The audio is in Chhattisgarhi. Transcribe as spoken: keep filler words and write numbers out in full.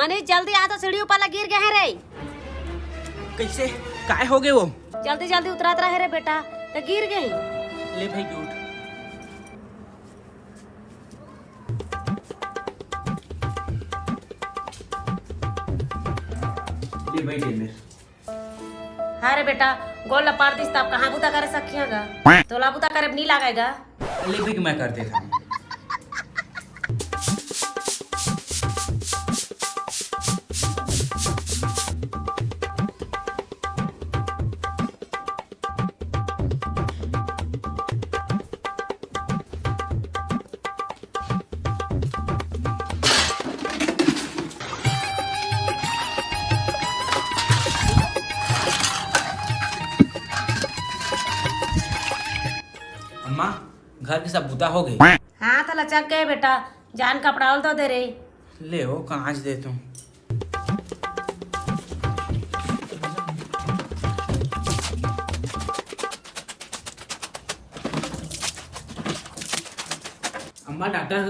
मनीष, जल्दी आ तो, सीढ़ी ऊपर ला गिर गए हैं रे। कैसे? काय हो गए वो? जल्दी जल्दी उतरात रहे रे बेटा, तो गिर गए। ले भाई, उठ। ले भाई, ले मेरे। हाँ रे बेटा, गोड़ ला पार दिस, तब कहाँ बुता करे सखिया गा? तोला बुता करे नी लागेगा। ले भी मैं कर देता हूँ। अम्मा, घर के सब बुता हो गए। हाँ, तो लचक गए बेटा, जान कपड़ा ओल तो दे रे। ले हो, कांच दे तू। अम्मा, डॉक्टर।